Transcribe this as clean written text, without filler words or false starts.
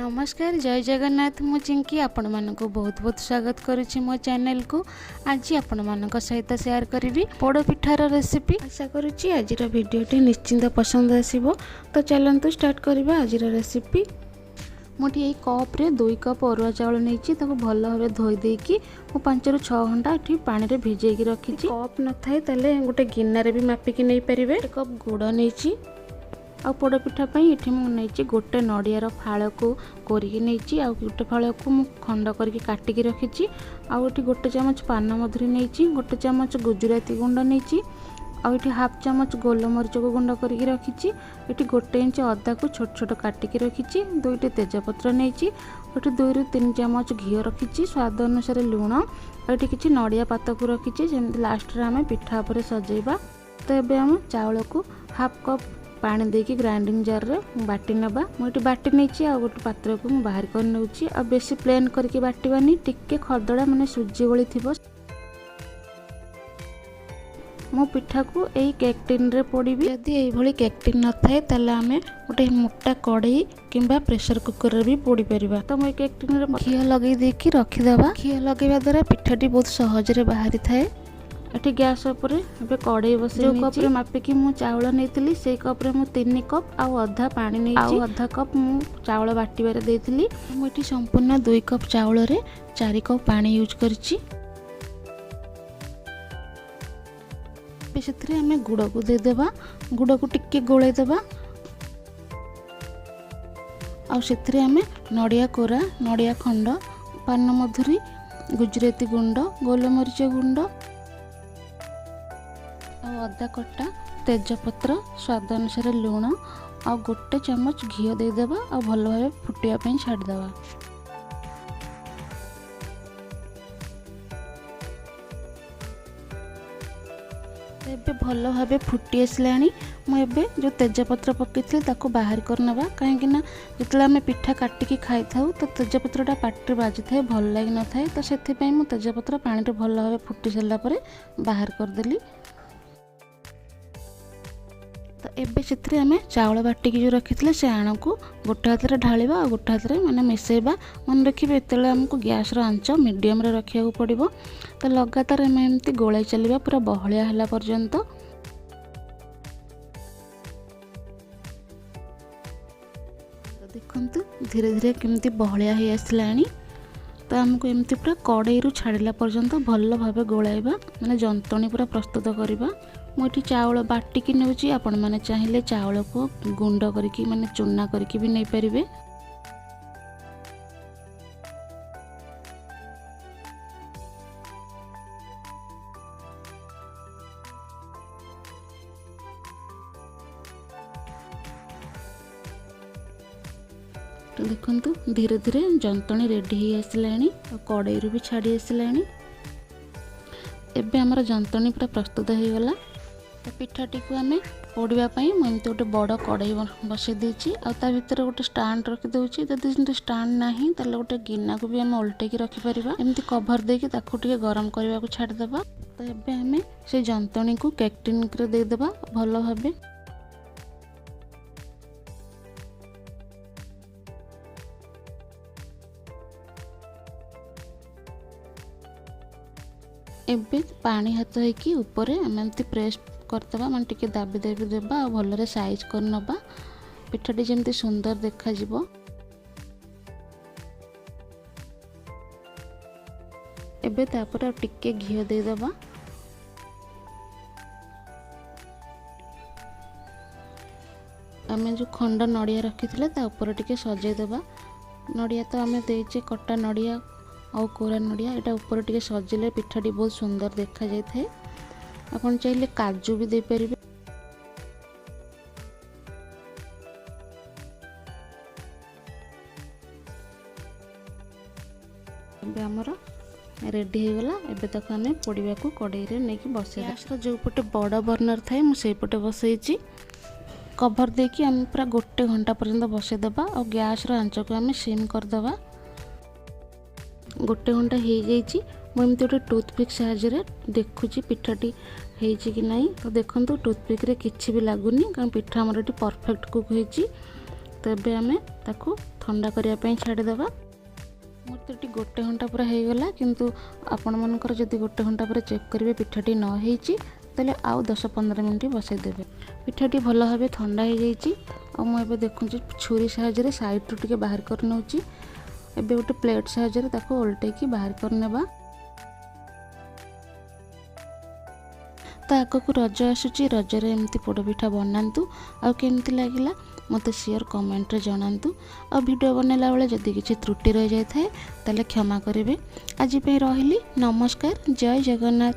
ନମସ୍କାର, ଜୟ ଜଗନ୍ନାଥ। ମୁଁ ଚିଙ୍କି ଆପଣମାନଙ୍କୁ ବହୁତ ବହୁତ ସ୍ୱାଗତ କରୁଛି ମୋ ଚ୍ୟାନେଲକୁ। ଆଜି ଆପଣମାନଙ୍କ ସହିତ ସେୟାର କରିବି ପୋଡ଼ ପିଠାର ରେସିପି। ଆଶା କରୁଛି ଆଜିର ଭିଡ଼ିଓଟି ନିଶ୍ଚିନ୍ତ ପସନ୍ଦ ଆସିବ। ତ ଚାଲନ୍ତୁ ଷ୍ଟାର୍ଟ କରିବା ଆଜିର ରେସିପି। ମୁଁ ଏଠି ଏଇ କପ୍ରେ 2 କପ୍ ଅରୁଆ ଚାଉଳ ନେଇଛି। ତାକୁ ଭଲ ଭାବେ ଧୋଇ ଦେଇକି ମୁଁ 5ରୁ 6 ଘଣ୍ଟା ଏଠି ପାଣିରେ ଭିଜେଇକି ରଖିଛି। କପ୍ ନଥାଏ ତାହେଲେ ଗୋଟେ ଗିନାରେ ବି ମାପିକି ନେଇପାରିବେ। 1 କପ୍ ଗୁଡ଼ ନେଇଛି। ଆଉ ପୋଡ଼ପିଠା ପାଇଁ ଏଠି ମୁଁ ନେଇଛି ଗୋଟେ ନଡ଼ିଆର ଫାଳକୁ କୋରିକି ନେଇଛି, ଆଉ ଗୋଟେ ଫାଳକୁ ମୁଁ ଖଣ୍ଡ କରିକି କାଟିକି ରଖିଛି। ଆଉ ଏଠି ଗୋଟେ ଚାମଚ ପାନମଧୁରୀ ନେଇଛି, ଗୋଟେ ଚାମଚ ଗୁଜୁରାତି ଗୁଣ୍ଡ ନେଇଛି, ଆଉ ଏଠି ହାଫ୍ ଚାମଚ ଗୋଲମରିଚକୁ ଗୁଣ୍ଡ କରିକି ରଖିଛି। ଏଠି ଗୋଟେ ଇଞ୍ଚ ଅଦାକୁ ଛୋଟ ଛୋଟ କାଟିକି ରଖିଛି, ଦୁଇଟି ତେଜପତ୍ର ନେଇଛି, ଏଠି 2ରୁ 3 ଚାମଚ ଘିଅ ରଖିଛି, ସ୍ୱାଦ ଅନୁସାରେ ଲୁଣ, ଆଉ ଏଠି କିଛି ନଡ଼ିଆ ପାତକୁ ରଖିଛି, ଯେମିତି ଲାଷ୍ଟରେ ଆମେ ପିଠା ଉପରେ ସଜେଇବା। ତ ଏବେ ଆମେ ଚାଉଳକୁ ହାଫ୍ କପ୍ ପାଣି ଦେଇକି ଗ୍ରାଇଣ୍ଡିଙ୍ଗ ଜାର୍ରେ ବାଟି ନେବା। ମୁଁ ଏଠି ବାଟି ନେଇଛି, ଆଉ ଗୋଟେ ପାତ୍ରକୁ ମୁଁ ବାହାର କରି ନେଉଛି। ଆଉ ବେଶୀ ପ୍ଲେନ୍ କରିକି ବାଟିବାନି, ଟିକେ ଖଦଡ଼ା ମାନେ ସୁଜି ଭଳି ଥିବ। ମୁଁ ପିଠାକୁ ଏଇ କେକ୍ ଟିନ୍ରେ ପୋଡ଼ିବି। ଯଦି ଏଇଭଳି କେକ୍ ଟିନ୍ ନଥାଏ, ତାହେଲେ ଆମେ ଗୋଟେ ମୋଟା କଢ଼େଇ କିମ୍ବା ପ୍ରେସର କୁକରରେ ବି ପୋଡ଼ି ପାରିବା। ତ ମୁଁ ଏଇ କେକ୍ ଟିନ୍ରେ ଘିଅ ଲଗେଇ ଦେଇକି ରଖିଦେବା। ଘିଅ ଲଗେଇବା ଦ୍ୱାରା ପିଠାଟି ବହୁତ ସହଜରେ ବାହାରିଥାଏ। ଏଠି ଗ୍ୟାସ୍ ଉପରେ ଏବେ କଢ଼େଇ ବସେଇ, ଯେଉଁ କପ୍ରେ ମାପିକି ମୁଁ ଚାଉଳ ନେଇଥିଲି, ସେଇ କପ୍ରେ ମୁଁ 3 କପ୍ ଆଉ ଅଧା ପାଣି ନେଇଛି, ଆଉ ଅଧା କପ୍ ମୁଁ ଚାଉଳ ବାଟିବାରେ ଦେଇଥିଲି। ମୁଁ ଏଠି ସମ୍ପୂର୍ଣ୍ଣ 2 କପ୍ ଚାଉଳରେ 4 କପ୍ ପାଣି ୟୁଜ୍ କରିଛି। ଏବେ ସେଥିରେ ଆମେ ଗୁଡ଼କୁ ଦେଇଦେବା, ଗୁଡ଼କୁ ଟିକେ ଗୋଳେଇ ଦେବା। ଆଉ ସେଥିରେ ଆମେ ନଡ଼ିଆ କୋରା, ନଡ଼ିଆ ଖଣ୍ଡ, ପାନମଧୁରୀ, ଗୁଜୁରାତି ଗୁଣ୍ଡ, ଗୋଲମରିଚ ଗୁଣ୍ଡ ଆଉ ଅଦା କଟା, ତେଜପତ୍ର, ସ୍ୱାଦ ଅନୁସାରେ ଲୁଣ ଆଉ ଗୋଟେ ଚାମଚ ଘିଅ ଦେଇଦେବା, ଆଉ ଭଲ ଭାବେ ଫୁଟିବା ପାଇଁ ଛାଡ଼ିଦେବା। ଏବେ ଭଲ ଭାବେ ଫୁଟି ଆସିଲାଣି। ମୁଁ ଏବେ ଯେଉଁ ତେଜପତ୍ର ପକାଇଥିଲି ତାକୁ ବାହାର କରିନେବା, କାହିଁକିନା ଯେତେବେଳେ ଆମେ ପିଠା କାଟିକି ଖାଇଥାଉ ତ ତେଜପତ୍ରଟା ପାଟିରେ ବାଜିଥାଏ, ଭଲ ଲାଗିନଥାଏ। ତ ସେଥିପାଇଁ ମୁଁ ତେଜପତ୍ର ପାଣିରେ ଭଲ ଭାବେ ଫୁଟି ସାରିଲା ପରେ ବାହାର କରିଦେଲି। ତ ଏବେ ସେଥିରେ ଆମେ ଚାଉଳ ବାଟିକି ଯେଉଁ ରଖିଥିଲେ ସେ ଆଣକୁ ଗୋଟେ ହାତରେ ଢାଳିବା ଆଉ ଗୋଟେ ହାତରେ ମାନେ ମିଶାଇବା। ମନେ ରଖିବେ, ଏତେବେଳେ ଆମକୁ ଗ୍ୟାସ୍ର ଆଞ୍ଚ ମିଡ଼ିୟମରେ ରଖିବାକୁ ପଡ଼ିବ। ତ ଲଗାତାର ଆମେ ଏମିତି ଗୋଳାଇ ଚାଲିବା ପୁରା ବହଳିଆ ହେଲା ପର୍ଯ୍ୟନ୍ତ। ତ ଦେଖନ୍ତୁ, ଧୀରେ ଧୀରେ କେମିତି ବହଳିଆ ହେଇ ଆସିଲାଣି। ତ ଆମକୁ ଏମିତି ପୁରା କଡ଼େଇରୁ ଛାଡ଼ିଲା ପର୍ଯ୍ୟନ୍ତ ଭଲ ଭାବେ ଗୋଳାଇବା, ମାନେ ଯନ୍ତଣୀ ପୁରା ପ୍ରସ୍ତୁତ କରିବା। ମୁଁ ଏଠି ଚାଉଳ ବାଟିକି ନେଉଛି, ଆପଣମାନେ ଚାହିଁଲେ ଚାଉଳକୁ ଗୁଣ୍ଡ କରିକି ମାନେ ଚୁନା କରିକି ବି ନେଇପାରିବେ। ତ ଦେଖନ୍ତୁ, ଧୀରେ ଧୀରେ ଯନ୍ତଣୀ ରେଡ଼ି ହେଇ ଆସିଲାଣି ଆଉ କଡ଼େଇରୁ ବି ଛାଡ଼ି ଆସିଲାଣି। ଏବେ ଆମର ଯନ୍ତଣୀ ପୁରା ପ୍ରସ୍ତୁତ ହେଇଗଲା। ତ ପିଠାଟିକୁ ଆମେ ପୋଡ଼ିବା ପାଇଁ ମୁଁ ଏମିତି ଗୋଟେ ବଡ଼ କଡ଼େଇ ବସେଇ ଦେଇଛି, ଆଉ ତା ଭିତରେ ଗୋଟେ ଷ୍ଟାଣ୍ଡ ରଖିଦେଉଛି। ଯଦି ସେମିତି ଷ୍ଟାଣ୍ଡ ନାହିଁ, ତାହେଲେ ଗୋଟେ ଗିନାକୁ ବି ଆମେ ଓଲଟେଇକି ରଖିପାରିବା। ଏମିତି କଭର ଦେଇକି ତାକୁ ଟିକେ ଗରମ କରିବାକୁ ଛାଡ଼ିଦେବା। ତ ଏବେ ଆମେ ସେ ଯନ୍ତଣୀକୁ କେକ୍ ଟିନ୍ରେ ଦେଇଦେବା ଭଲ ଭାବେ। ଏବେ ପାଣି ହାତ ହେଇକି ଉପରେ ଆମେ ଏମିତି ପ୍ରେସ୍ କରିଦେବା, ମାନେ ଟିକେ ଦାବି ଦାବି ଦେବା ଆଉ ଭଲରେ ସାଇଜ୍ କରିନେବା, ପିଠାଟି ଯେମିତି ସୁନ୍ଦର ଦେଖାଯିବ। ଏବେ ତାପରେ ଆଉ ଟିକେ ଘିଅ ଦେଇଦେବା। ଆମେ ଯେଉଁ ଖଣ୍ଡ ନଡ଼ିଆ ରଖିଥିଲେ ତା ଉପରେ ଟିକେ ସଜେଇଦେବା। ନଡ଼ିଆ ତ ଆମେ ଦେଇଛେ, କଟା ନଡ଼ିଆ ଆଉ କୋରା ନଡ଼ିଆ। ଏଇଟା ଉପରେ ଟିକେ ସଜେଇଲେ ପିଠାଟି ବହୁତ ସୁନ୍ଦର ଦେଖାଯାଇଥାଏ। ଆପଣ ଚାହିଁଲେ କାଜୁ ବି ଦେଇପାରିବେ। ଏବେ ଆମର ରେଡ଼ି ହେଇଗଲା। ଏବେ ତାକୁ ଆମେ ପୋଡ଼ିବାକୁ କଡ଼େଇରେ ନେଇକି ବସେଇ, ଗ୍ୟାସ୍ର ଯେଉଁପଟେ ବଡ଼ ବର୍ଣ୍ଣର ଥାଏ ମୁଁ ସେଇପଟେ ବସେଇଛି। କଭର୍ ଦେଇକି ଆମେ ପୁରା ଗୋଟେ ଘଣ୍ଟା ପର୍ଯ୍ୟନ୍ତ ବସେଇଦେବା, ଆଉ ଗ୍ୟାସ୍ର ଆଞ୍ଚକୁ ଆମେ ସିମ୍ କରିଦେବା। ଗୋଟେ ଘଣ୍ଟା ହେଇଯାଇଛି। ମୁଁ ଏମିତି ଗୋଟେ ଟୁଥପିକ୍ ସାହାଯ୍ୟରେ ଦେଖୁଛି ପିଠାଟି ହେଇଛି କି ନାହିଁ। ତ ଦେଖନ୍ତୁ, ଟୁଥପିକ୍ରେ କିଛି ବି ଲାଗୁନି, କାରଣ ପିଠା ଆମର ଏଠି ପରଫେକ୍ଟ କୁକ୍ ହେଇଛି। ତ ଏବେ ଆମେ ତାକୁ ଥଣ୍ଡା କରିବା ପାଇଁ ଛାଡ଼ିଦେବା। ମୋର ତ ଏଠି 1 ଘଣ୍ଟା ପୁରା ହେଇଗଲା, କିନ୍ତୁ ଆପଣମାନଙ୍କର ଯଦି 1 ଘଣ୍ଟା ପରେ ଚେକ୍ କରିବେ ପିଠାଟି ନ ହେଇଛି, ତାହେଲେ ଆଉ 10-15 ମିନିଟ୍ ବସାଇଦେବେ। ପିଠାଟି ଭଲ ଭାବେ ଥଣ୍ଡା ହେଇଯାଇଛି। ଆଉ ମୁଁ ଏବେ ଦେଖୁଛି ଛୁରୀ ସାହାଯ୍ୟରେ ସାଇଡ଼ରୁ ଟିକେ ବାହାର କରି ନେଉଛି। ଏବେ ଗୋଟେ ପ୍ଲେଟ୍ ସାହାଯ୍ୟରେ ତାକୁ ଓଲଟେଇକି ବାହାର କରିନେବା। ତ ଆଗକୁ ରଜ ଆସୁଛି, ରଜରେ ଏମିତି ପୋଡ଼ପିଠା ବନାନ୍ତୁ। ଆଉ କେମିତି ଲାଗିଲା ମୋତେ ସିଓର କମେଣ୍ଟରେ ଜଣାନ୍ତୁ। ଆଉ ଭିଡ଼ିଓ ବନେଇଲା ବେଳେ ଯଦି କିଛି ତ୍ରୁଟି ରହିଯାଇଥାଏ ତାହେଲେ କ୍ଷମା କରିବେ। ଆଜି ପାଇଁ ରହିଲି, ନମସ୍କାର, ଜୟ ଜଗନ୍ନାଥ।